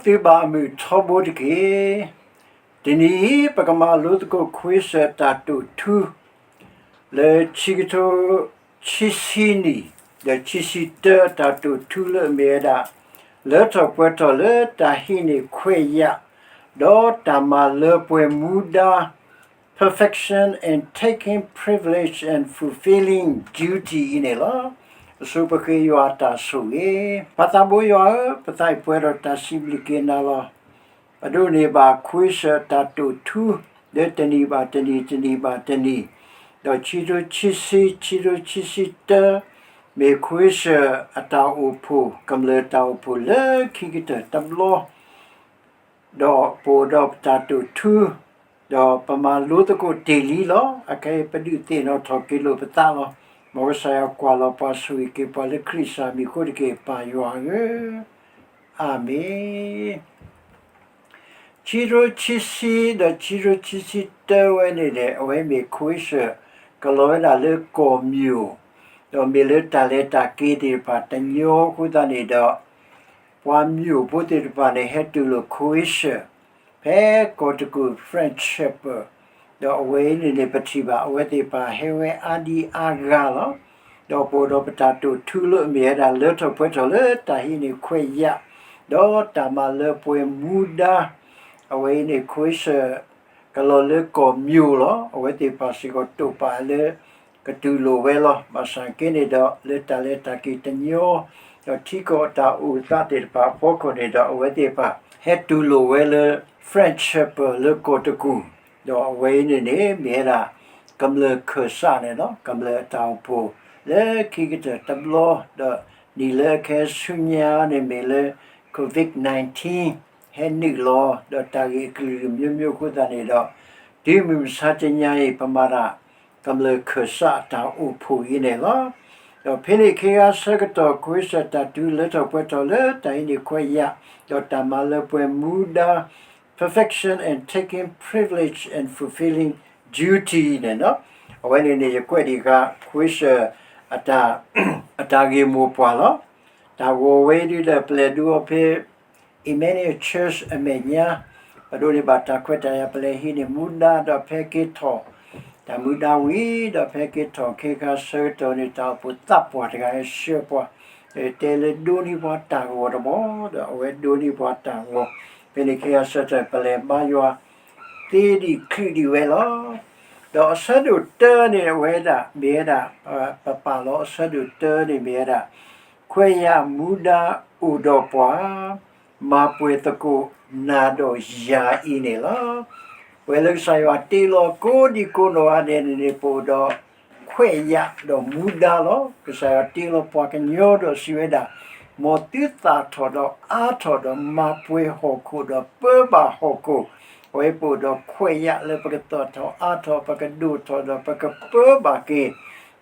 သုဘၣ်အမုာ်ထီဘိတက့ၢ်. တနံၤအံၤ ပကမၤလိသကိးခွ့စၢၣ်တၢ်တိာ်ထူ လၢဆံကထိခံဆံနံၣ် ဒီးခံဆံတၢ အတၢ်တိာ်ထူလၢအမ့ၢ်ဝဲဒၣ် လၢထီၣ်ပှဲၤထီၣ်လၢတၢ်ဟံးန့ၢ်ခွဲးယာ် ဒီးတၢ်မၤလၢပှဲၤမူဒါ perfection in taking privilege and fulfilling duty အံၤန့ၣ်လီၤ. အဆိပဃ့ယွၤအတၢ်ဆိၣ်ဂ့ၤ. ပၢ်သးဘိယွၤဧၢ, ပသးအံၤပှဲၤဒီးတၢ်စံးဘျုးက့ၤနၤလီၤ. ပဒိးန့ၢ်ဘၣ်ခွ့စၢၣ်တၢ်တိာ်ထူ လၢတနံၤဘၣ်တနံၤ တနံၤဘၣ်တနံၤ, ဒီးခံထိခံဆံ ခံထိခံဆံတၢ မ့ၢ်ခွ့စၢၣ်အတၢ်အိၣ်ဖှိၣ် ကမျၢၢ်တၢ်အိၣ်ဖှိၣ်လၢခံကတၢၢ်တဘျီ ဒီးပအိၣ်ဒီးပတၢ်တိာ်ထူ, ဒီးပမၤလိသကိးတ့ၢ်လံလီၤ. အခဲအံၤပဒုးသ့ၣ်နီၣ်ထီၣ်က့ၤလိာ်ပသးလီၤ. မ်ကစၢ်ယွၤကွၢ်လီၤပှၤဆိၣ်ဂ့ၤက့ၤပှၤလၢခရံာ်စၢ်မံၤအဃိတက့ၢ် ပၢ်ယွၤဧၢ, အၤမ့ၣ်. ခံထိခံဆံ ဒီးခံထိခံဆံတၢဝဲန့ၣ်န့ၣ် အဝဲမ့ၢ်ခွ့စၢၣ် ကလီၤဝဲဒၣ်လၢကီၢ်မျိာ်, ဒီးမ့ၢ်လၢတၢ်လဲၤတၢ်က့ၤသ့ၣ်တဖၣ်တညီအဃိသတးန့ၣ်ဒီး ပှၤမျိာ်ဖိသ့ၣ်တဖၣ်န့ၣ် ဟဲတူၢ်လိာ်ခွ့စၢၣ် ဖဲကီၢ်တကူၣ် French Shepherd, ဒီးအဝဲအံၤန့ၣ်န့ၣ် ပထံၣ်ဘၣ်အဝဲသ့ၣ်တဖၣ်ဟဲဝဲအါဒံအါဂၤလီၤ. ဒီးပအိၣ်ဒီးပတၢ်တိာ်ထူလၢအမ့ၢ်ဝဲဒၣ်လၢထီၣ်ပှဲၤထီၣ်လၢတၢ်ဟံးန့ၢ်ခွဲးယာ်, ဒီးတၢ်မၤလၢပှဲၤမူဒါ, အဝဲအံၤန့ၣ် ခွ့စၢၣ် ကလီၤလၢကီၢ်မျိာ်လီၤ. အဝဲသ့ၣ်တဖၣ်စ့ၢ်ကီးတိာ်ပာ်လၢ ကတူၢ်လိာ်ဝဲလီၤ. ဘၣ်ဆၣ်က့န့ၣ်ဒီး လၢတၢ်လဲၤတၢ်က့ၤတညီ, ဒီးထံကီၢ်တၢ်အိၣ်သးသ့ၣ်တဖၣ်အဖီခိၣ်န့ၣ်ဒီး အဝဲသ့ၣ်တဖၣ် ဟဲတူၢ်လိာ်ဝဲလၢ French Shepherd လၢကီၢ်တကူၣ်, ဒီးအဝဲအံၤန့ၣ်န့ၣ် မ့ၢ်ဝဲဒၣ် ကမျၢၢ်ခၢၣ်စးန့ၣ်လီၤ. ကမျၢၢ်အတၢ်အိၣ်ဖှိၣ် လၢခံကတၢၢ်တဘျီ, ဒီးနံၣ်လၢအခဲဆူညါန့ၣ်မ့ၢ်လၢ COVID nineteen ဟဲနုာ်လီၤ ဒီးတၢ်ဂ့ၢ်အကလုာ်ကလုာ်မျိုးမျိုးအဃိသတးန့ၣ်ဒီး တုၤမုၢ်မဆါတနံၤအံၤ ပမၤတၢ် ကမျၢၢ်ခၢၣ်စးအတၢ်အိၣ်ဖှိၣ်အံၤန့ၣ်လီၤ. ဒီးဖဲန့ၣ်အခါဆၢကတီၢ် ခွ့စၢၣ်တၢ်တိာ်ထူလၢထီၣ်ပှဲၤထီၣ်လၢတၢ်ဟံးန့ၢ်ခွဲးယာ်, ဒီးတၢ်မၤလၢပှဲၤမူဒါ perfection in taking privilege and fulfilling duty န့ၣ်လီၤ. အဝဲန့ၣ်န့ၣ် ယကွဲးဒံးဃာ် ခွ့စၢၣ် အတၢ်ဂ့ၢ်မိၢ်ပှၢ်လီၤ. တၢ်ဂီၤဝဲဒုဒီး ပလဲၤဒိအီၤဖဲ Emmanuel Church အမဲာ်ညါ, ပဒိးန့ၢ်ဘၣ်တၢ်ခွဲးတၢ်ယာ် ပလဲၤဟံးန့ၢ်မူဒါ ဒီးဖဲက့ၤထီၣ် တၢ်မူဒါဝံၤ ဒီးဖဲက့ၤထီၣ်ခဲခါဆၢကတီၢ်န့ၣ် တၢ်အိၣ်ဖှိၣ်သးပှၢ်တဂၤဟဲဆှၢပှၤ, တဲလၢဒိးန့ၢ်ပှၤတၢ်ဂီၤတဘျီ, ဒီးအဝဲဒိးန့ၢ်ပှၤတၢ်ဂီၤ, ဖဲန့ၣ်ခဲခါဆၢကတီၢ် ပလဲၤဘါယွၤ သ့ဒံးချုးဒံးဝဲလီၤ. ဒီးအဆၢဒိၣ်တၢန့ၣ် အဝဲဒၣ် မ့ၢ်ဝဲဒၣ် ပပာ်လီၤအဆၢဒိၣ်တၢန့ၣ်မ့ၢ်ဝဲဒၣ် ခွဲးယာ်မူဒါအိၣ်ဒီးပှၤ မၤပှဲၤသကိးနၤဒီးယၤအံၤန့ၣ်လီၤ. ပဝဲလၢကစၢ်ယွၤတ့လီၤကိးဒံကိးနီၢ်ဂၤဒဲးန့ၣ်န့ၣ် ပအိၣ်ဒီးခွဲးယာ်ဒီးမူဒါလီၤ. ကစၢ်ယွၤတ့လီၤပှၤကညီဒီးစံးဝဲဒၣ်, မ်သုသၣ်ထီၣ်ဒီးအါထီၣ်ဒီးမၤပှဲၤဟီၣ်ခိၣ်ဒီးပၢဘၣ်ဟီၣ်ခိၣ်, အဝဲပအိၣ်ဒီးခွဲးယာ်လၢပကသၣ်ထီၣ်အါထီၣ် ပကဒိၣ်ထီၣ်ဒီးပကပၢဘၣ်က့ၤ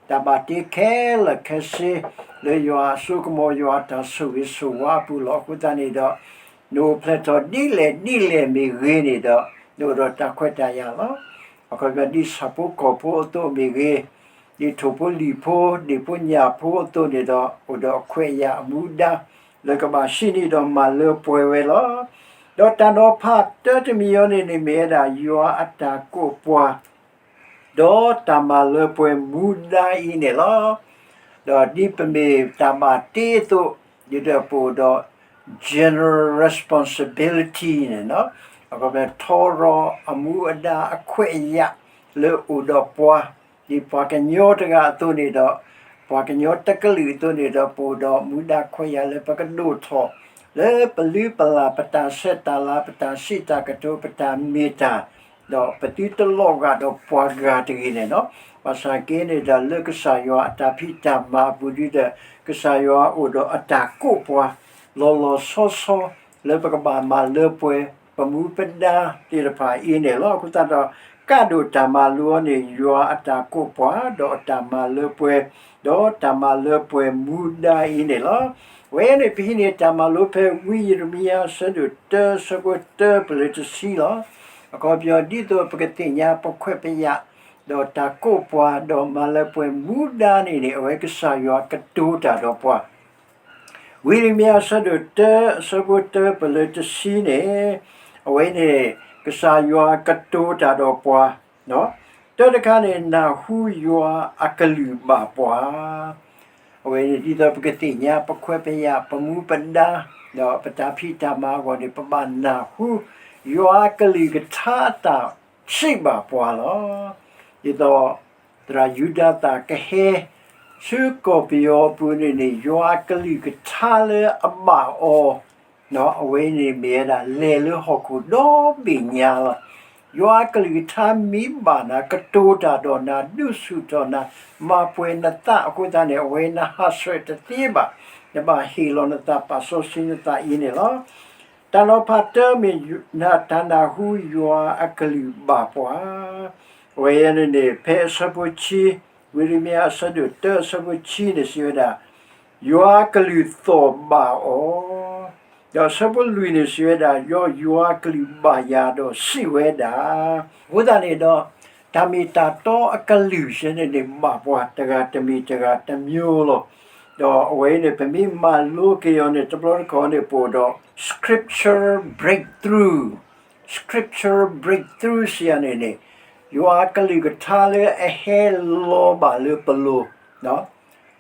တၢ်ဘၣ်တ့ခဲလၢာ်ခဲဆ့ လၢယွၤအစိကမီၤယွၤအတၢ်ဆိၣ်ဂ့ၤဆိၣ်ဝါအပူၤလီၤ. အဃိသတးန့ၣ်ဒီး နအိၣ်ဖျဲၣ်ထီၣ်ဒ်လဲၣ်ဒ်လဲၣ်မ့ၢ်ဂ့ၤန့ၣ်ဒီး နအိၣ်ဒီးတၢ်ခွဲးတၢ်ယာ်လီၤ. အခီပညီဒ်ဆၣ်ဖိကီၢ်ဖိအသိးမ့ၢ်ဂ့ၤ, ဒ်ထိၣ်ဖိလံၣ်ဖိ ဒ့ၣ်ဖိညၣ်ဖိအသိးန့ၣ်ဒီး အိၣ်ဒီးအခွဲးအယာ်အမူဒါ လၢကဘၣ်ဟံးန့ၢ်ဒီးမၤလၢပှဲၤဝဲလီၤ. ဒီးတၢ်နီၤဖးတၢတမံၤအံၤန့ၣ်န့ၣ် မ့ၢ်ဝဲဒၣ်ယွၤအတၢ်ကိးပှၤ ဒီးတၢ်မၤလၢပှဲၤမူဒါအံၤန့ၣ်လီၤ. ဒီးဒ်ပမ့ၢ်တၢ်ဘၣ်တ့အသိး, ဒ်ဒီးပအိၣ်ဒီး general responsibility န့ၣ်လီၤ. အခီပညီ ထီရီၤအမူအဒါအခွဲးအယာ်လၢအိၣ်ဒီးပှၤ, ဒ်ပှၤကညီတဂၤအသိးန့ၣ်ဒီး ပှၤကညီတကလုာ်အသိးန့ၣ်ဒီး ပအိၣ်ဒီးမူဒါခွဲးယာ်လၢပကဒိၣ်ထီၣ် လၢပလုၢ်ပလၢ် ပတၢ်ဆဲးတၢ်လၤ ပတၢ်စံးတၢ်ကတိၤ ပတၢ်မ့ၢ်တၢ် ဒီးပသုတလီၤဂာ်ဒီးပှၤဂၤတဂ့ၤန့ၣ်လီၤ. ဘၣ်ဆၣ်က့န့ၣ်ဒီး လၢကစၢ်ယွၤအတၢ်ဖံးတၢ်မၤအပူၤဒ်ဒီး ကစၢ်ယွၤအိၣ်ဒီးအတၢ်ကိးပှၤ လီၤလီၤဆီဆီ လၢပကဘၣ်မၤလၢပှဲၤ ပမူပဒါသ့ၣ်တဖၣ်အံၤန့ၣ်လီၤ. အဃိသတးဒီး ကးဒိၣ်တၢ်မၤလိအီၤန့ၣ် ယွၤအတၢ်ကိးပှၤ ဒီးအတၢ်မၤလၢပှဲၤ ဒီးတၢ်မၤလၢပှဲၤမူဒါအံၤန့ၣ်လီၤ. ဝဲန့ၣ် ပဟံးန့ၢ်တၢ်မၤလိဖဲဝံယံးရမံယၤ အဆၢဒိၣ်တၢ အဆၢဖိတၢ ပလၢတဆံလီၤ. အခီပညီ ဒ်သိးပကသ့ၣ်ညါပခွဲးပယာ် ဒီးတၢ်ကိးပှၤ ဒီးမၤလၢပှဲၤမူဒါန့ၣ်န့ၣ် အဝဲကစၢ်ယွၤကတိၤတၢ်ဒီးပှၤ ဝံယံးရမံယၤအဆၢဒိၣ်တၢ အဆၢဖိတၢပလၢတဆံန့ၣ်, အဝဲန့ၣ် ကစၢ်ယွၤကတိၤတၢ်ဒီးပှၤ, တၢတခါန့ၣ် နၢ်ဟူယွၤအကလုၢ်ဘၣ်ပှၤ အဝဲန့ၣ်ဒ်သိးပကသ့ၣ်ညါ ပခွဲးပယာ် ပမူပဒါ ဒီးပတၢ်ဖံးတၢ်မၤအဂီၢ်န့ၣ် ပဘၣ်နၢ်ဟူ ယွၤအကလုၢ်ကထါအတၢ်စံးဘၣ်ပှၤလီၤ. ဒ်သိး သရၣ်ယူဒၤသၣ်ကဟဲ ဆူကီၢ်ပယီၤအပူၤန့ၣ်န့ၣ် ယွၤအကလုၢ်ကထါလၢအဘၣ်အီၤ အဝဲန့ၣ်မ့ၢ်ဝဲဒၣ် လဲၤလၢဟီၣ်ခိၣ်ဒီဘ့ၣ်ညါလီၤ. ယွၤအကလုၢ်ကထါမ့ၢ်ဘၣ်နၤ ကတိၤတၢ်ဒီးနၤ ဒုးဆူၣ်ထီၣ်နၤ မၤပှဲၤနသးအဃိသတးန့ၣ် အဝဲနဟးဆှဲးတသ့ဘၣ်, နဘၣ်ဟ့ၣ်လီၤနသး ပာ်စီဆှံနသးအံၤန့ၣ်လီၤ. တၢ်နီၤဖးတၢမ့ၢ် တၢ်နၢ်ဟူယွၤအကလုၢ်ဘၣ်ပှၤ, အဝဲန့ၣ်န့ၣ် ဖဲအဆၢဖိဆံ ဝံယံးရမံယၤအဆၢဒိၣ်တၢအဆၢဖိဆံန့ၣ်စံးဝဲဒၣ် ယွၤကလုၢ်သီၣ်ဘၣ်အီၤ, ဒီးအဆၢဖိလွံၢ်န့ၣ်စံးဝဲဒၣ် ယွၤကလုၢ်ဘၣ်ယၤဒီးစံးဝဲဒၣ်, အဃိသတးန့ၣ်ဒီး တၢ်မ့ၢ်တၢ်တီအကလုၢ်စ့ၢ်န့ၣ်န့ၣ် ဘၣ်ပှၤတဂၤတမံၤတဂၤတမျိုးလီၤ. ဒီးအဝဲအံၤန့ၣ် ပမ့ၢ်မၤလိက့ၤအီၤန့ၣ် တဘျီတခီၣ်န့ၣ် ပအိၣ်ဒီး scripture breakthrough, scripture breakthrough စံးယၤန့ၣ်န့ၣ် ယွၤကလုၢ်ကထါလၢအဟဲလီၤဘၣ်လၢပလိၤ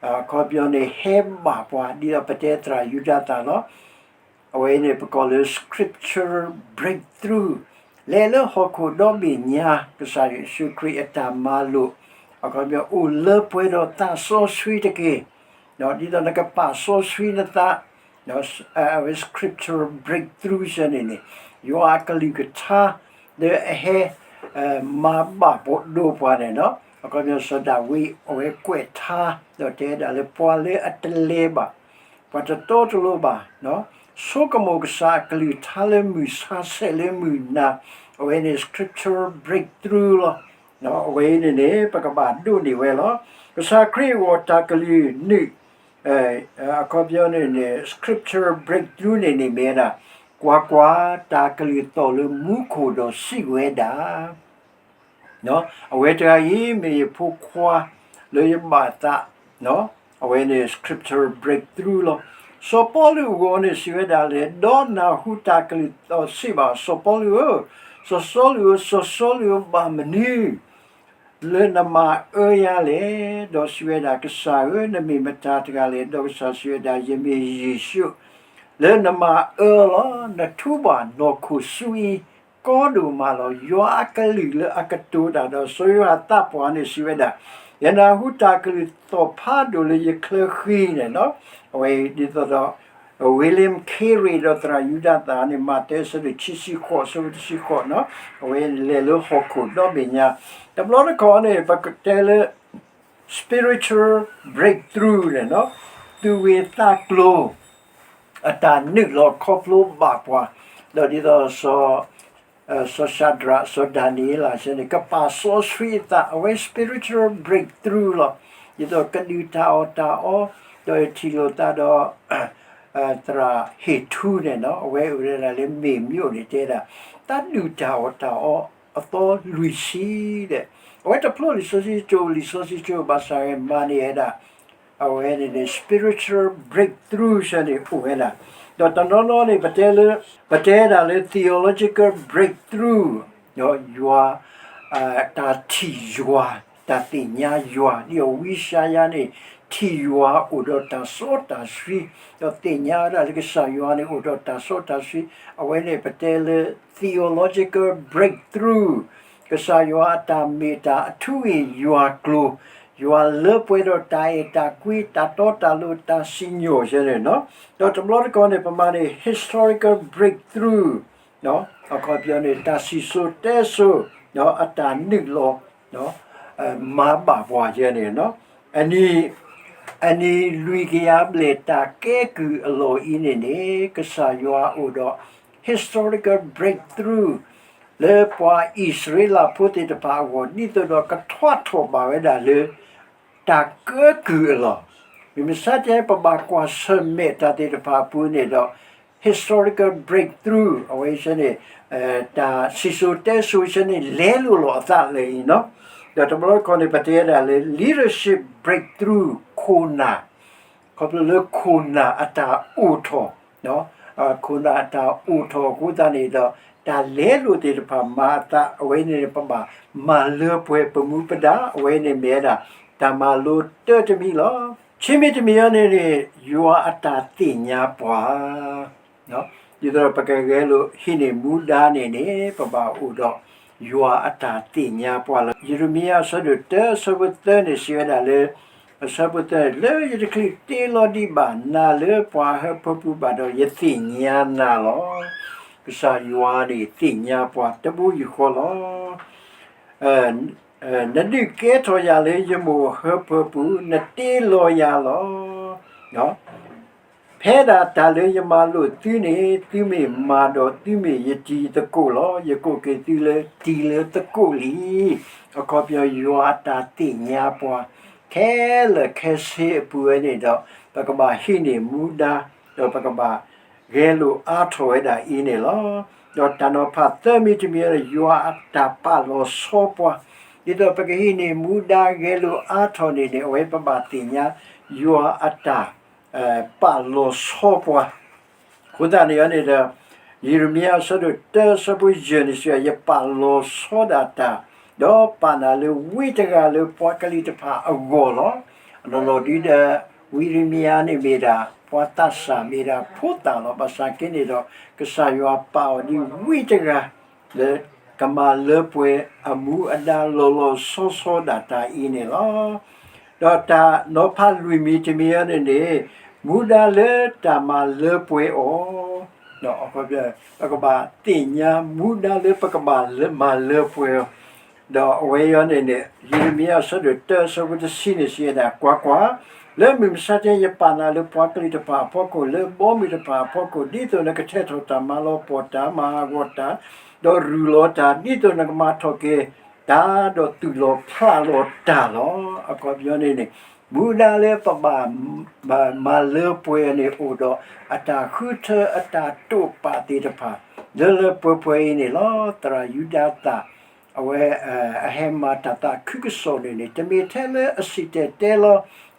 အခီပညီန့ၣ် ဟဲဘၣ်ပှၤ ဒ်သိးပတဲသရၣ်ယူဒၤသၣ်လီၤ. အဝဲအံၤန့ၣ် ပကိးလၢ scripture breakthrough လဲၤလၢဟီၣ်ခိၣ်ဒီဘ့ၣ်ညါ ကစၢ်ယ့ၣ်ၡူးခရံာ်အတၢ်မၤလိာ် အခီပညီအိၣ်လၢပှဲၤဒီးသးစီဆှံတက့ၢ်. ဒ်သိးနကပာ်စီဆှံနသး အဝဲ scripture breakthrough စ့ၢ်န့ၣ်န့ၣ် ယွၤအကလုၢ်ကထါ လၢအဟဲ မၤဘၣ်ဒိပှၤန့ၣ်လီၤ. အခီပညီစီၤဒၤဝံး အဝဲကွဲးထါ ဒီးတဲဒၣ်လၢပှၤလၢအတလဲၤဘၣ် ပှၤတတီတလိၤဘၣ် ဆိကမိၣ်ကစၢ်အကလုၢ်ကထါလၢမုၢ်ဆါဆဲးလၢမုၢ်နၤ အဝဲန့ၣ် scripture breakthrough လီၤ. အဝဲအံၤန့ၣ်န့ၣ် ပကဘၣ်ဒိးန့ၢ်ဝဲလီၤ. ကစၢ်ခရံာ်အဂီၢ်တၢ်ကလုၢ်နုာ် အခီပညီန့ၣ်န့ၣ် scripture breakthrough န့ၣ်န့ၣ်မ့ၢ်ဝဲဒၣ် ကွၢ်ကွၢ်, တၢ်ကလုၢ်သီၣ်လၢမူခိၣ်ဒီးစံးဝဲဒၣ် အဝဲတဂၤအံၤမ့ၢ်ယဖိခွါလၢယဘၣ်သး, အဝဲန့ၣ် scripture breakthrough လီၤ. စီၤပီလူးအဂီၢ်န့ၣ်စံးဝဲဒၣ်လဲၣ်, ဒီးနၢ်ဟူတၢ်ကလုၢ်သီၣ်စံးဘၣ် စီၤပီလူးဧၢ, စီၤစီလူးဧၢ, စီၤစီလူးဧၢ, ဘၣ်မနုၤ လၢနမၤအၢယၤလဲၣ်. ဒီးစံးဝဲဒၣ်, ကစၢ်ဧၢ, နမ့ၢ်မတၤတဂၤလဲၣ်. ဒီးကစၢ်စံးဝဲဒၣ်, ယမ့ၢ်ယ့ၣ်ၡူး လၢနမၤအၢလီၤ. နထူးဘၣ်နီၢ်ခိၣ်ဆူအံၤ ကီဒိၣ်မးလီၤ. ယွၤအကလုၢ်လၢအကတိၤတၢ်ဒီးစီၤယိၤဟၣ်သးပှၢ်န့ၣ်စံးဝဲဒၣ်, ယနၢ်ဟူတၢ်ကလုၢ်သီၣ်ဖးဒိၣ်လၢယချၢဃံန့ၣ်လီၤ. အဝဲဒ်သိးဒီး William Carey ဒီးသရၣ်ယူဒၤသၣ်န့ၣ် မးသဲအဆၢဒိၣ်ခံဆံဃိး အဆၢဖိတဆံဃိးန့ၣ်, အဝဲလဲၤလၢဟီၣ်ခိၣ်ဒီဘ့ၣ်ညါ, တဘျီတခီၣ်န့ၣ် ပကတဲလၢ spiritual breakthrough န့ၣ်လီၤ. သူၣ်ဂ့ၢ်သးကျိၤ အတၢ်နုာ်လီၤခီဖျိဘၣ်ပှၤ, ဒီးဒ်သိးစီၤ စီၤၡၤဒြး စီၤဒၤနံးယ့လးစ့ၢ်န့ၣ် ကပာ်စီဆှံအသး အဝဲ spiritual breakthrough လီၤ. ဒ်သိးကဒုးတၢ်အီၣ်တၢ်အီ, ဒီးထံၣ်လိာ်သးဒီး သရၣ်ဟ့ၣ်ထူန့ၣ်လီၤ. အဝဲအိၣ်ဝဲဒၣ်လၢမ့ၢ်မ့ၢ်အိၣ်န့ၣ်တဲဒၣ် တၢ်ဒုးတၢ်အီၣ်တၢ်အီအသီလွံၢ်ဆံဒီး အဝဲတဖျိလံာ်စီဆှံကၠိ လံာ်စီဆှံကၠိ ဘၣ်ဆၣ်ဝဲမၤန့ၢ်ဝဲဒၣ် အဝဲန့ၣ်န့ၣ် spiritual breakthrough စ့ၢ်န့ၣ်အိၣ်ဝဲဒၣ်, ဒီးတနီၤနီၤန့ၣ် ပတဲလၢ ပတဲဒၣ်လၢ theological breakthrough ယွၤ တၢ်ထံၣ်ယွၤ တၢ်သ့ၣ်ညါယွၤ ဒ်အဝံယၡါယၤန့ၣ် ထံၣ်ယွၤအိၣ်ဒီးတၢ်စီတၢ်ဆှံ ဒီးသ့ၣ်ညါဝဲဒၣ်လၢကစၢ်ယွၤန့ၣ်အိၣ်ဒီးတၢ်စီတၢ်ဆှံ အဝဲန့ၣ်ပတဲလၢ theological breakthrough ကစၢ်ယွၤအတၢ်မ့ၢ်တၢ်အထူအယွၤကျိၤ ယွၤလၢပှဲၤဒီးတၢ်အဲၣ်တၢ်ကွံ တၢ်တီတၢ်လိၤ တၢ်စံၣ်ညီၣ်စ့ၢ်န့ၣ်လီၤ. ဒီးတဘျီတခီၣ်န့ၣ် ပမၤန့ၢ် historical breakthrough အခီပညီန့ၣ် တၢ်စံၣ်စိၤတဲစိၤ အတၢ်နုာ်လီၤ မၤဘၣ်ပှၤယဲန့ၣ်လီၤ. အနံၣ် အနံၣ်လွံၢ်ကယၤဘျဲၣ်တၢ်ကဲကုၢ်အလီၢ်အံၤန့ၣ်န့ၣ် ကစၢ်ယွၤအိၣ်ဒီး historical breakthrough လၢပှၤအံၣ်စရ့လးဖိသ့ၣ်တဖၣ်အဂီၢ် ဒ်သိးဒီးကထွါထီၣ်ဘၣ်ဝဲဒၣ်လၢ တၢ်ကဲကုၢ်အလီၢ်, မ့ၢ်မဆါတဟဲပဘၣ်ကွၢ်ဆၢၣ်မဲာ်တၢ်သ့ၣ်တဖၣ်အပူၤန့ၣ်ဒီး historical breakthrough အဝဲစ့ၢ်န့ၣ် တၢ်စံၣ်စိၤတဲစိၤစ့ၢ်န့ၣ် လဲလိာ်လီၤအသးလၢအံၤလီၤ. ဒီးတဘျီတခီၣ်န့ၣ် ပတဲဒၣ်လၢ leadership breakthrough ခိၣ်နၢ် ခီဖျိလၢခိၣ်နၢ်အတၢ်အိၣ်ထီၣ်, ခိၣ်နၢ်အတၢ်အိၣ်ထီၣ်အဃိသတးန့ၣ်ဒီး တၢ်လဲလိာ်သ့ၣ်တဖၣ်မၤအသး အဝဲန့ၣ်န့ၣ် ပဘၣ်မၤလၢပှဲၤပမူပဒါ အဝဲန့ၣ်မ့ၢ်ဝဲဒၣ် တၢ်မၤလိတၢတမံၤလီၤ. ဆံမံၤတမံၤအံၤန့ၣ်န့ၣ် ယွၤအတၢ်သ့ၣ်ညါပှၤ ဒ်သိးဒီးပကဂဲၤလိာ်ဟံးန့ၢ်မူဒါန့ၣ်န့ၣ် ပဘၣ်အိၣ်ဒီးယွၤအတၢ်သ့ၣ်ညါပှၤလီၤ. ယံးရမံယၤအဆၢဒိၣ်တၢအဆၢဖိသၢန့ၣ် စံးဝဲဒၣ်လၢ အဆၢဖိသၢန့ၣ် လၢယတချုးတ့လီၤဒံးဘၣ်နၤလၢပှၤဟၢဖၢပူၤဘၣ်ဒီး ယသ့ၣ်ညါနၤလီၤ. ကစၢ်ယွၤန့ၣ်သ့ၣ်ညါပှၤတဘိယူၢ်ဃီလီၤ. နဒုးကဲထီၣ်ယၤလၢယမိၢ်ဟၢဖၢပူၤ, နတ့လီၤယၤလီၤ. ဖဲဒၣ်တၢ်လၢယမၤလိာ်သုန့ၣ် သုမ့ၢ်မၤဒီးသုမ့ၢ်ယတံၤသကိးလီၤ. ယကိးက့ၤသုလၢတံၤလၢသကိးလံ. အခီပညီယွၤအတၢ်သ့ၣ်ညါပှၤ ခဲလၢာ်ခဲဆ့အပူၤဝဲန့ၣ်ဒီး ပကဘၣ်ဟံးန့ၢ်မူဒါ ဒီးပကဘၣ်ဂဲၤလိာ်အါထီၣ်ဝဲဒၣ်အံၤန့ၣ်လီၤ. ဒီးတၢ်နီၤဖးသၢမံၤတမံၤန့ၣ် ယွၤအတၢ်ပာ်လီၤဆီပှၤ ဒ်သိးပကဟံးန့ၢ်မူဒါဂဲၤလိာ်အါထီၣ်န့ၣ်န့ၣ် အဝဲပဘၣ်သ့ၣ်ညါ ယွၤအတၢ် ပာ်လီၤဆီပှၤ အဃိသတးန့ၣ်န့ၣ်ဒီး ယံးရမံယၤအဆၢဒိၣ်တၢအဆၢဖိယဲၢ်န့ၣ်စံး ယပာ်လီၤဆီဒၣ်တၢ် ဒီးပာ်နၤလၢဝံတဂၤလၢပှၤကလုာ်တဖၣ်အဂီၢ်လီၤ. အနီၢ်နီၢ်ဒ်ဒီး ဝံရမံယၤန့ၣ်မ့ၢ်ဒၣ် ပှၤသးစၢ်မ့ၢ်ဒၣ်ဖိသၣ်လီၤ. ဘၣ်ဆၣ်က့န့ၣ်ဒီး ကစၢ်ယွၤပာ်အီၤဒ်ဝံတဂၤ လၢကမၤလၢပှဲၤအမူအဒါလီၤလီၤဆီဆီဒၣ်တၢ်အံၤန့ၣ်လီၤ. ဒီးတၢ်နီၤဖးလွံၢ်မံၤတမံၤအံၤန့ၣ်န့ၣ် မူဒါလၢတၢ်မၤလၢပှဲၤအီၤ ပကဘၣ်သ့ၣ်ညါမူဒါလၢပကဘၣ်မၤလၢပှဲၤအီၤ, ဒီးအဝဲအံၤန့ၣ်န့ၣ် ယံးရမံယၤအဆၢဒိၣ်တၢအဆၢဖိတဆံန့ၣ်စံးဝဲဒၣ် ကွၢ်ကွၢ်, လၢမုၢ်မဆါတနံၤယပာ်နၤလၢပှၤကလုာ်တဖၣ်အဖီခိၣ် လၢဘီမုၢ်တဖၣ်အဖီခိၣ် ဒ်သိးနကထဲးထီၣ်တၢ်မၤလီၤပှီၢ်တၢ် မၤဟးဂီၤတၢ် ဒီးရူၢ်လီၤတၢ် ဒ်သိးနကမၤထီၣ်က့ၤတၢ် ဒီးသူၣ်လီၤဖျးလီၤတၢ်လီၤ. အခီပညီန့ၣ်န့ၣ် မူဒါလၢပဘၣ်မၤလၢပှဲၤန့ၣ် အိၣ်ဒီးအတၢ်ဃုထၢအတၢ်တိာ်ပာ်သ့ၣ်တဖၣ် လၢလၢပှဲၤပှဲၤအံၤန့ၣ်လီၤ. သရၣ်ယူဒၤသၣ် အဝဲ အဟဲမၤတၢ်သးခုကစီၣ်န့ၣ်န့ၣ် တမ့ၢ်ထဲလၢအစံၣ်တဲၤတဲလီၤ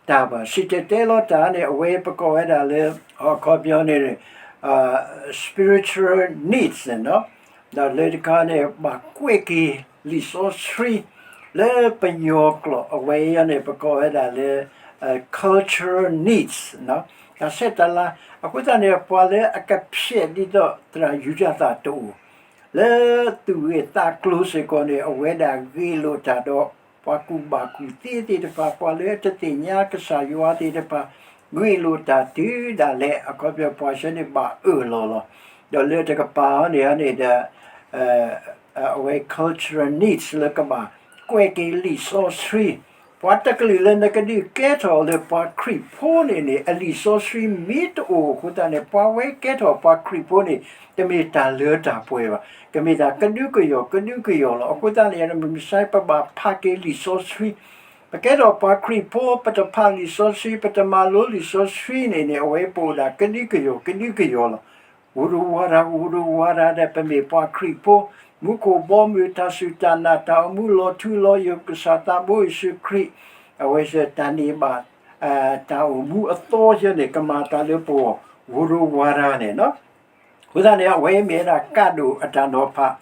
တၢ်ဘၣ်. စံၣ်တဲၤတဲလီၤတၢ်န့ၣ် အဝဲပကိးဝဲဒၣ်လၢ အခီပညီန့ၣ် spiritual needs န့ၣ်လီၤ. ဒီးလၢတခါန့ၣ် ဘၣ်ကွဲးက့ၤလံာ်စီဆှံ လၢပယီၤကျိာ် အဝဲအံၤန့ၣ် ပကိးဝဲဒၣ်လၢ cultural needs တၢ်ဆဲးတၢ်လၤ အဃိသတးန့ၣ် ပှၤလၢအကဖျဲးဒ်သိးသရၣ်ယူဒၤသၣ်တအိၣ် လၢသူၣ်ဂ့ၢ်သးကျိၤစ့ၢ်ကီးန့ၣ် အဝဲဒၣ်ဂ့ၢ်လိာ်တၢ်ဒီး ပှၤကူၣ်ဘၣ်ကူၣ်သ့သ့ၣ်တဖၣ် ပှၤလၢတသ့ၣ်ညါကစၢ်ယွၤသ့ၣ်တဖၣ် ဂ့ၢ်လိာ်တၢ်တုၤဒၣ်လဲာ် အခီပညီပှၤဆၢန့ၣ်ဘၣ်အၢၣ်လီၤလီၤ. ဒီးလၢတကပၤအံၤန့ၣ်န့ၣ်ဒီး အဝဲ cultural needs လၢကဘၣ်ကွဲးက့ၤလံာ်စီဆှံ ပှၤတကလုာ်လၢနကဒုးကဲထီၣ်လၢပှၤခရံာ်ဖိန့ၣ်န့ၣ် အလံာ်စီဆှံမ့ၢ်တအိၣ်အဃိသတးန့ၣ် ပှၤဝဲကဲထီၣ်ပှၤခရံာ်ဖိန့ၣ် တမ့ၢ်တၢ်လၢတၢ်ပှဲၤဘၣ်. ကမ့ၢ်တၢ်ကဒုကယီၢ် ကဒုကယီၢ်လီၤ. အဃိသတးန့ၣ် မုၢ်မဆါပဘၣ်ဖးက့ၤလံာ်စီဆှံ ပကဲထီၣ်ပှၤခရံာ်ဖိ ပတဖးလံာ်စီဆှံ ပတမၤလိလံာ်စီဆှံန့ၣ်န့ၣ် အဝဲပအိၣ်ဒၣ်ကဒုကယီၢ် ကဒုကယီၢ်လီၤ. ဝူတဝါတၢ် ဝူတဝါတၢ်ဒီး ပမ့ၢ်ပှၤခရံာ်ဖိ မူခိၣ်ဘီမုၢ် တၢ်စူၢ်တၢ်နာ် တၢ်အိၣ်မူလီၤထူလီၤယိာ် ကစၢ်သးဘိယ့ၣ်ၡူးခရံာ် အဝဲစ့ၢ်တၢ်န့ၢ်ဘၣ် တၢ်အိၣ်မူအသီယဲန့ၣ် ကမၤအသးလၢပဂီၢ် ဝူတဝါတၢ်န့ၣ်လီၤ. အဃိသတးန့ၣ် အဝဲမ့ၢ်ဝဲဒၣ်ကးဒိၣ်အတၢ်နီၤဖး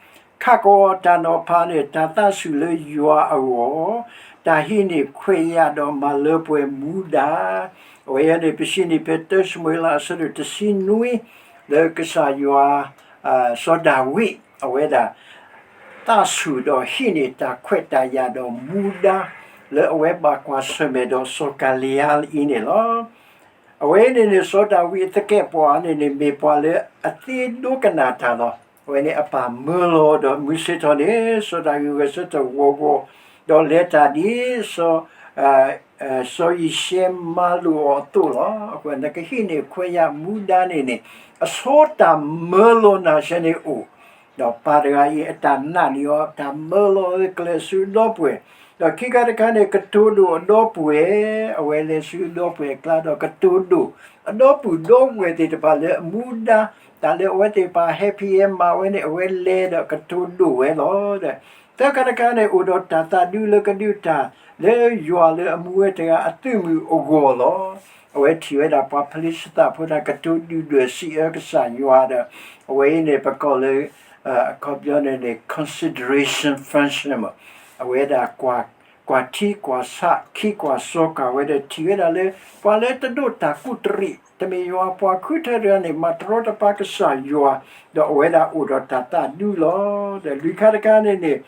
ခးကီးအတၢ်နီၤဖးန့ၣ် တၢ်သးဆူၣ်လၢယွၤအဂီၢ်, တၢ်ဟံးန့ၢ်ခွဲးယာ်ဒီးမၤလၢပှဲၤမူဒါ, အဝဲအံၤန့ၣ် ပစံးန့ၢ်ဖဲတၢၡမူၤအ့လးအဆၢဒိၣ်တဆံနွံ လၢကစၢ်ယွၤ စီၤဒၤဝံး အဝဲဒၣ် သးဆူၣ်ဒီးဟံးန့ၢ်တၢ်ခွဲးတၢ်ယာ်ဒီးမူဒါ လၢအဝဲဘၣ်ကွၢ်ဆၢၣ်မဲာ်ဒီးစီၤကၤလံယါအံၤန့ၣ်လီၤ. အဝဲန့ၣ်န့ၣ် စီၤဒၤဝံးအသကဲးပဝးန့ၣ်န့ၣ် မ့ၢ်ပှၤလၢအသ့ဒိကနၣ်တၢ်လီၤ. အဝဲန့ၣ်အပၢ်မၢလီၤဒီးမုၢ်ဆ့ၣ်ထီၣ်န့ၣ် စီၤဒၤဝံးဂဲၤဆၢထၢၣ်ဂီၤဂီၤ ဒီးလဲၤတၢ်ဒ် စီၤယံးၡဲမၤလိာ်အီၤအသိးလီၤ. အဃိန့ၣ် နကဟံးန့ၢ်ခွဲးယာ်မူဒါန့ၣ်န့ၣ် အဆိတၢ်မၢလီၤနၤဆဲန့ၣ်အိၣ် ဒီးပၢ်တဂၤအံၤအတၢ်နာ်န့ၢ်အီၤ တၢ်မၢလီၤအကျဲးဆူအဒီပုၢ်ဝဲၢ်, ဒီးခံခါတခါန့ၣ် ကတိၤဒိၣ်အဒီပုၢ်ဝဲၢ်, အဝဲလဲၤဆူအဒီပုၢ်ဝဲၢ်အကျါဒီးကတိၤဒိၣ် အဒီပုၢ်ဒီဝဲၢ်သ့ၣ်တဖၣ်လၢအမူဒါ တၢ်လၢအဝဲသ့ၣ်တဖၣ် ဟဲဖံးဟဲမၤဝဲန့ၣ် အဝဲလဲၤဒီးကတိၤဒိၣ်ဝဲလီၤ. ဒီးသၢခါတခါန့ၣ် အိၣ်ဒီးတၢ်သးဒူလၢကဒုးတၢ်လၢယွၤလၢအမူဝဲတဂၤအသုးမုၢ်အဂီၢ်လီၤ. အဝဲထံၣ်ဝဲဒၣ်ပှၤဖလံးစတံဖိတၢ်ကတိၤဒုၣ်ဒွဲၣ်စံးအၢကစၢ်ယွၤဒီး အဝဲအံၤန့ၣ် ပကိးလၢ အခီပညီန့ၣ်န့ၣ် consideration function မး, အဝဲဒၣ် ကွၢ်ထံကွၢ်ဆး ခံကွၢ်စီၤကွၢ်ဝဲဒီးထံၣ်ဝဲဒၣ်လၢ ပှၤလၢတဒိးတၢ်ကူၣ်တရံး တမ့ၢ်ယွၤပှၤခုထဲတဂၤန့ၣ် မၤတရီတပါကစၢ်ယွၤ, ဒီးအဝဲဒၣ်အိၣ်ဒီးတၢ်သးဒူလီၤ. ဒီးလွံၢ်ခါတခါန့ၣ်န့ၣ်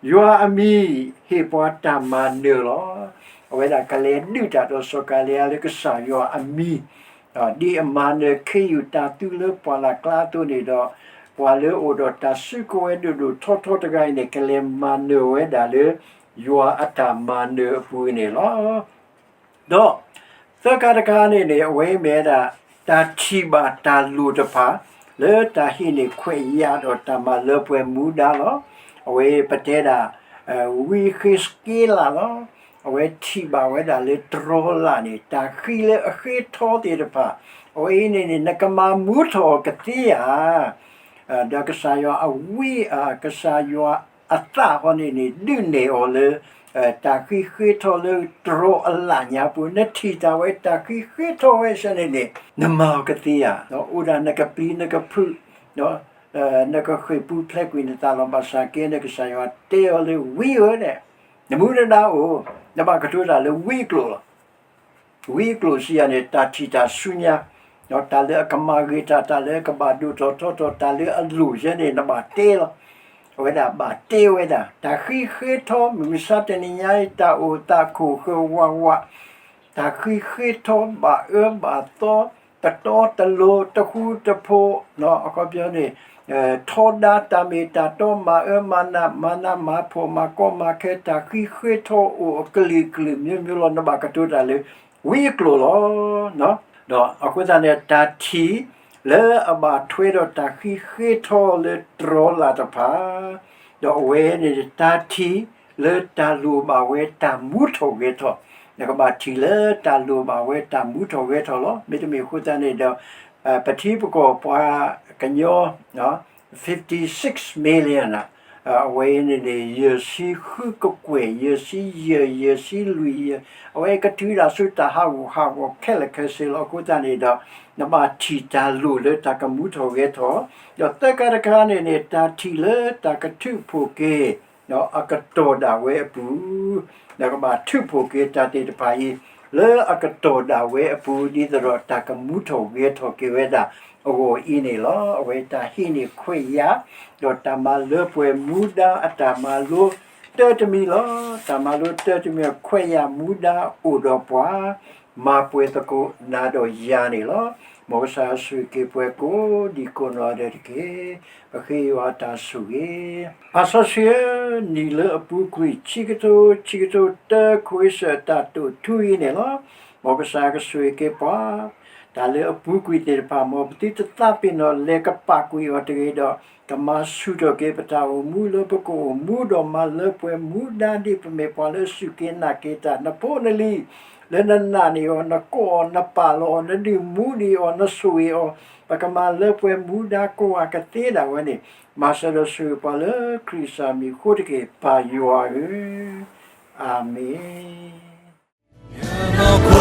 ယွၤအမံၤ ဟ့ၣ်ပှၤတၢ်မၤနၢၤလီၤ. အဝဲဒၣ်ကလဲၤဒုးတၢ်ဒီးစီၤကၤလံယါလၢကစၢ်ယွၤအမံၤ ဒ်အမၤနၢၤခ့ယုၢ်တၤသူလၢပှၢ်လၢ်ကျါအသိးန့ၣ်ဒီး ပှၤလၢအိၣ်ဒီးတၢ်စုကဝဲၤဒိၣ်ဒိၣ်ထီထီတဂၤအံၤန့ၣ် ကလဲၤမၤနၢၤဝဲဒၣ်လၢ ယွၤအတၢ်မၤနၢၤအပူၤန့ၣ်လီၤ. ဒီးသၢခါတခါန့ၣ်န့ၣ် အဝဲမ့ၢ်ဝဲဒၣ် တၢ်ထံၣ်ဘၣ်တၢ်လိၣ်တဖၣ် လၢတၢ်ဟံးန့ၢ်ခွဲးယာ်ဒီးတၢ်မၤလၢပှဲၤမူဒါလီၤ. အဝဲပတဲဒၣ် ဝံယဃ့းစက့လးလီၤ. အဝဲထံၣ်ဘၣ်ဝဲဒၣ်လၢတြီလၢ်န့ၣ် တၢ်ဃံလၢအဃ့ထီသ့ၣ်တဖၣ် အဝဲအံၤန့ၣ်န့ၣ် နကမၤမူထီၣ်အီၤကသ့ဧါ. ဒီးကစၢ်ယွၤအဝံ ကစၢ်ယွၤအသးဟီန့ၣ်န့ၣ် ဒုးနဲၣ်အီၤလၢ တၢ်ဃံဃ့ထီလၢတြီအလၢ်ညါပူၤ နထံၣ်တၢ်ဝဲတၢ်ဃံဃ့ထီဝဲဆၢန့ၣ်န့ၣ် နမၤအီၤကသ့ဧါ. အိၣ်ဒၣ်နကပျံၤနကဖုး နကဃ့ၢ်ပူၤဖျဲးကွံာ်နသးလီၤ. ဘၣ်ဆၣ်က့န့ၣ် ကစၢ်ယွၤတဲအီၤလၢ ဝံဧၢ, နမူနဒါအိၣ်, နဘၣ်ကတိၤတၢ်လၢဝံအကျိာ်လီၤ. ဝံအကျိာ်စံးယၤန့ၣ် တၢ်ထံၣ်တၢ်ဆူညါ, တၢ်လၢအကမၤဂ့ၤတၢ်, တၢ်လၢအကဘၣ်ဒိၣ်ထီၣ်ထီထီၣ်, တၢ်လၢအလိၣ်ယဲန့ၣ် နဘၣ်တဲလီၤ. အဝဲဒၣ်ဘၣ်တဲဝဲဒၣ် တၢ်ဃံဃ့ထီ မုၢ်မဆါတနံၤညါအံၤ တၢ်အိၣ်သးခိၣ်ဃၢၤဝးဝး, တၢ်ဃံဃ့ထီဘၣ်အၢဘၣ်သီ, တတီတလိၤ, တဃူတဖိး, အခီပညီန့ၣ် ထီဒါတၢ်မ့ၢ်တၢ်တီ မၤအၢမၤနး မၤနးမၤဖှီၣ် မၤကီမၤခဲ တၢ်ဃံဃ့ထီအိၣ်အကလုာ်ကလုာ်မျိုးမျိုးလီၤ. နဘၣ်ကတိၤတၢ်လၢ ဝံအကျိာ်လီၤ. ဒီးအဃိသတးန့ၣ် တၢ်ထံၣ်လၢအဘၣ်ထွဲဒီးတၢ်ဃံဃ့ထီလၢတြီလၢ်တဖၣ်, ဒီးအဝဲန့ၣ် တၢ်ထံၣ်လၢတၢ်လိၣ်ဘၣ်ဝဲတၢ်မူထီၣ်ဂဲၤထီၣ်, နကဘၣ်ထံၣ်လၢတၢ်လိၣ်ဘၣ်ဝဲတၢ်မူထီၣ်ဂဲၤထီၣ်လီၤ. မ့တမ့ၢ်အဃိသတးန့ၣ်ဒီး ပထံပကီၢ်ပှၤကညီ fifty-six million အဝဲအံၤန့ၣ်န့ၣ် ယဲၢ်ဆံဃုကကွဲၢ် ယဲၢ်ဆံယဲၢ် ယဲၢ်ဆံလွံၢ်ယဲၢ် အဝဲကတုၤဒၣ်ဆူတၢ်ဟးဂူာ်ဟးဂီၤခဲလၢာ်ခဲဆ့လီၤ. အဃိသတးန့ၣ်ဒီး နဘၣ်ထံၣ်တၢ်လိၣ်လၢတၢ်ကမူထီၣ်ဂဲၤထီၣ်, ဒီးသၢခါတခါန့ၣ်န့ၣ် တၢ်ထံၣ်လၢတၢ်ကထုးဖှိၣ်က့ၤ အကတီၢ်ဒၣ်ဝဲအပူၤ, နကဘၣ်ထုးဖှိၣ်က့ၤတၢ်သ့ၣ်တဖၣ်အံၤ လၢအကတီၢ်ဒၣ်ဝဲအပူၤ ဒ်သိးဒီးတၢ်ကမူထီၣ်ဂဲၤထီၣ်က့ၤဝဲဒၣ်အဂီၢ်အံၤန့ၣ်လီၤ. အဝဲတၢ်ဟံးန့ၢ်ခွဲးယာ် ဒီးတၢ်မၤလၢပှဲၤမူဒါအတၢ်မၤလိတၢတမံၤလီၤ. တၢ်မၤလိတၢတမံၤ ခွဲးယာ်မူဒါအိၣ်ဒီးပှၤ မၤပှဲၤသကိးနၤဒီးယၤန့ၣ်လီၤ. မ်ကစၢ်ဆိၣ်ဂ့ၤက့ၤပှၤကိးဒံကိးနီၢ်ဒဲးတက့ၢ်. ပဃ့ယွၤတၢ်ဆိၣ်ဂ့ၤ. ပၢ်စီဆှံဧၢ, နံၣ်လၢအပူၤကွံာ် ခံကထိ ခံကထိတၢ ခိၣ်အ့စၢၣ်တၢ်တိာ်ထူအံၤန့ၣ်လီၤ. မ်ကစၢ်ကဆိၣ်ဂ့ၤက့ၤပှၤ တၢ်လၢအပူၤကွံာ်သ့ၣ်တဖၣ် မ်ပသုတသးပ့ၤနီၣ်လဲၤကပာ်ကွံာ်အီၤတဂ့ၤဒီး ကမၤဆူၣ်ထီၣ်က့ၤပတၢ်အိၣ်မူလၢပကအိၣ်မူဒီးမၤလၢပှဲၤမူဒါဒ်ပမ့ၢ်ပှၤလၢစူၢ်က့ၤနာ်က့ၤတၢ် နဖိနလံၤ လၢနနာ်န့ၢ်အီၤ နကိးအီၤ နပာ်လီၤအီၤ နဒုးမူဒံးအီၤ နဆိၣ်ဂ့ၤအီၤ ပကမၤလၢပှဲၤမူဒါကိးဂၤကသ့ဒၣ်ဝဲန့ၣ် မၤစၢၤဒီးဆိၣ်ဂ့ၤပှၤလၢခရံာ်စၢ်မံၤအဃိတက့ၢ် ပၢ်ယွၤဧၢ. အၤမ့ၣ်.